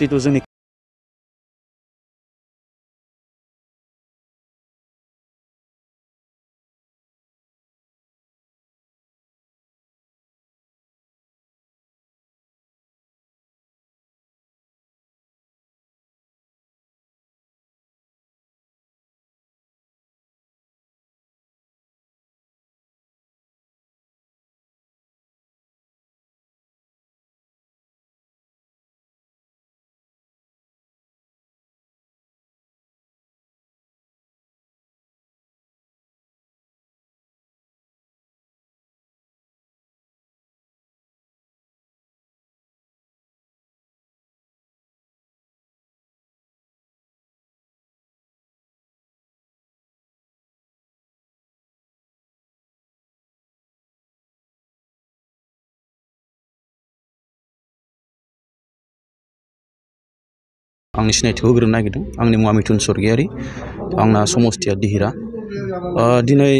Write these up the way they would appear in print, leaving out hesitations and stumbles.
जितु जोंनि आंनि सिनायथिखौ होग्रोनो नागिरदों। आंनि मुङा मिथुन स्वर्गियारि, आंना समस्थिया दिहिरा। दिनै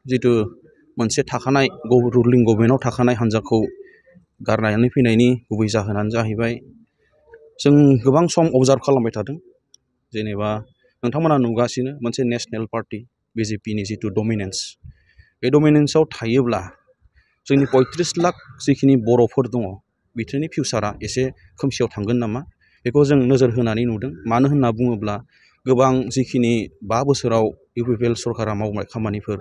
जितु मोनसे थाखानाय रुलिं गभर्नमेन्टआव थाखानाय हान्जाखौ गारनानै फैनायनि गुबै जाहोनानो जाहैबाय जों गोबां सम अबजार्भ खालामबाय थादों। जेनेबा नोंथांमोना नुगासिनो मोनसे नेशनेल पार्टि बिजेपिनि जितु डमिनेन्स, बे डमिनेन्सआव थायोब्ला जोंनि 35 लाख जिखिनि बर'फोर दङ बिसोरनि फिउचारा एसे खोमसियाव थांगोन नामा, बेखौ जों नोजोर होनानै नुदों। मानो होनना बुङोब्ला गोबां जिखिनि 5 बोसोराव इउपिपिएल सरकारा मावनाय खामानिफोर,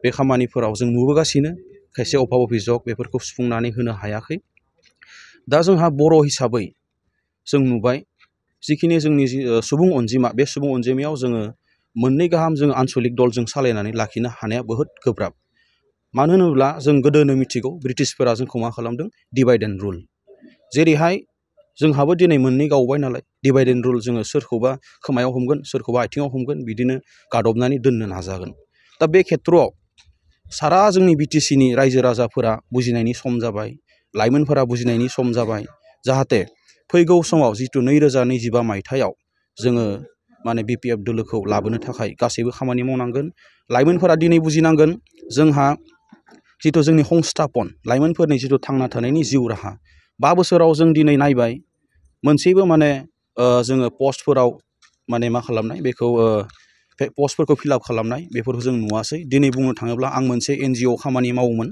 बे खामानिफोराव जों नुबोगासिनो खायसे अभाब अभिजग बेफोरखौ सुफुंनानै होनो हायाखै। दा जोंहा बर' हिसाबै जों नुबाय जिखिनि जोंनि सुबुं अनजिमा, बे सुबुं अनजिमायाव जोङो 2 गाहाम जों आनसलिक दल जों सालायनानै लाखिनो हानाया बहुद गोब्राब। मानो होनोब्ला जों गोदोनो मिथिगौ ब्रिटिशफोरा जोंखौ मा खालामदों, डिभाइड एन्ड रुल। जेरैहाय जोंहाबो दिनै 2 गावबाय नालाय, डिभाइड एन्ड रुल, जोङो सोरखौबा खोमायाव हमगोन, सोरखौबा आथिङाव हमगोन, बिदिनो गादबनानै दोननो नाजागोन। दा बे खेथ्रआव सारा जोंनि बिटिसिनि रायजो राजाफोरा बुजिनायनि सम जाबाय, लाइमोनफोरा बुजिनायनि सम जाबाय, जाहाथे फैगौ समाव जितु 2025 मायथाइयाव जोङो माने बिपिएफ दोलोखौ लाबोनो थाखाय गासैबो खामानि मावनांगोन। लाइमोनफोरा दिनै बुजिनांगोन जोंहा जितु जोंनि संस्थापन, लाइमोनफोरनि जितु थांना थानायनि जिउ राहा, 5 बोसोराव जों दिनै नायबाय मोनसेबो माने जोङो पस्टफोराव माने मा खालामनाय, बेखौ पस्टफोरखौ फिलआप खालामनाय बेफोरखौ जों नुवासै। दिनै बुंनो थाङोब्ला आं मोनसे एनजिअ खामानि मावोमोन।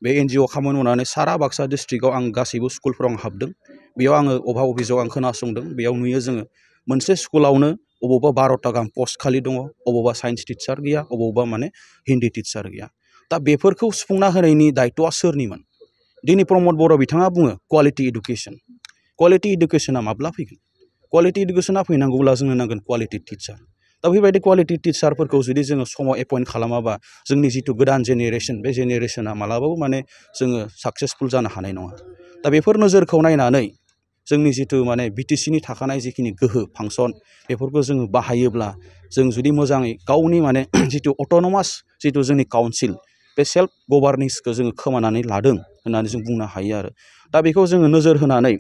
बे एनजिअ खामानि मावनानै सारा बाक्सा डिस्ट्रिक्टआव आं गासैबो स्कुलफोराव आं हाबदों। बेयाव आङो अभाब अभिजग आं खोनासंदों। बेयाव नुयो जोङो मोनसे स्कुलावनो अबावबा 12टा गाहाम पस्ट खालि दङ, अबावबा साइन्स टिचार गैया, अबावबा माने हिन्दी टिचार गैया। दा बेफोरखौ सुफुंना होनायनि दायथ'आ सोरनिमोन? दिनै प्रमद बर' बिथाङा बुङो क्वालिटि इडुकेसन। क्वालिटि इडुकेसना माब्ला फैगोन? क्वालिटि इडुकेसना फैनांगौब्ला जोंनो नांगोन क्वालिटि टिचार। दा बेबायदि क्वालिटि टिचारफोरखौ जुदि जोङो समाव एपइन्ट खालामाबा जोंनि जितु गोदान जेनेरेसन, बे जेनेरेसना मालाबाबो माने जोङो साक्सेसफुल जानो हानाय नङा। दा बेफोर नोजोरखौ नायनानै जोंनि जितु माने बिटिसिनि थाखानाय जिखिनि गोहो फांसन, बेफोरखौ जोङो बाहायोब्ला जों जुदि मोजाङै गावनि माने जितु अट'नमास जितु जोंनि काउन्सिल, बे सेल्फ गभार्नेन्सखौ जोङो खोमानानै लादों होननानै जों बुंनो हायो आरो। दा बेखौ जोङो नोजोर होनानै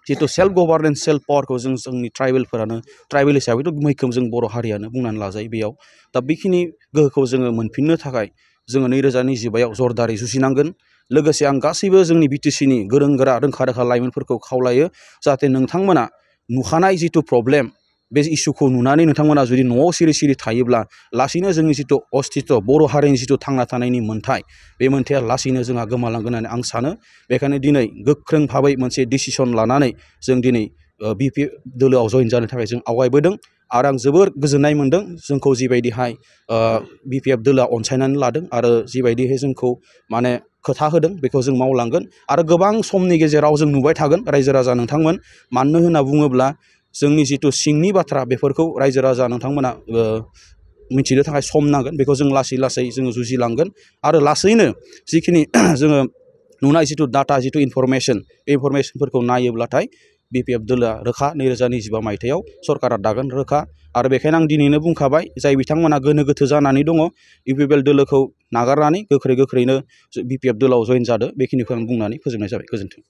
जितु सेल्फ गभार्नेन्स, सेल्फ पावारखौ जोंनि ट्राइबेल हिसाबैथ' मैखोम जों बर' हारियानो बुंनानै लाजायो बेयाव। दा बेखिनि गोहोखौ जोङो मोनफिननो थाखाय जोङो 2025आव जरदारै जुजिनांगोन। लोगोसे आं गासैबो जोंनि बिटिसिनि गोरों गोरा रोंखा राखा लाइमोनफोरखौ खावलायो जाहाथे नोंथांमोना नुखानाय जितु प्रब्लेम, बे इसुखौ नुनानै नोंथांमोना जुदि न'आव सिरि सिरि थायोब्ला लासैनो जोंनि जितु अस्तित्व, बर' हारिनि जितु थांना थानायनि मोन्थाय, बे मोन्थाया लासैनो जोंहा गोमालांगोन होननानै आं सानो। बेखायनो दिनै गोख्रों भाबै मोनसे डिसिसन लानानै जों दिनै बिपिएफ दोलोआव जइन जानो थाखाय जों आवगायबोदों। आरो आं जोबोर गोजोननाय मोन्दों जोंखौ जिबायदिहाय बिपिएफ दोलोआ अनसायनानै लादों आरो जिबायदिहाय जोंखौ माने खोथा होदों बेखौ जों मावलांगोन। आरो गोबां समनि गेजेराव जों नुबाय थागोन रायजो राजा नोंथांमोन। मानो होनना बुङोब्ला जोंनि जितु सिंनि बाथ्रा, बेफोरखौ रायजो राजा नोंथांमोना मिथिनो थाखाय सम नांगोन। बेखौ जों लासै लासै जोङो जुजिलांगोन। आरो लासैनो जिखिनि जोङो नुनाय जितु डाटा, जितु इनफरमेसन, बे इनफरमेसनफोरखौ नायोब्लाथाय बिपिएफ दोलोआ रोखा 2025 मायथाइयाव सरकारा दागोन रोखा। आरो बेखायनो आं दिनैनो बुंखाबाय, जाय बिथांमोना गोनो गोथो जानानै दङ इउपिपिएल दोलोखौ नागारनानै गोख्रैनो बिपिएफ दोलोआव जइन जादो, बेखिनिखौ आं बुंनानै फोजोबनाय जाबाय। गोजोन्थों।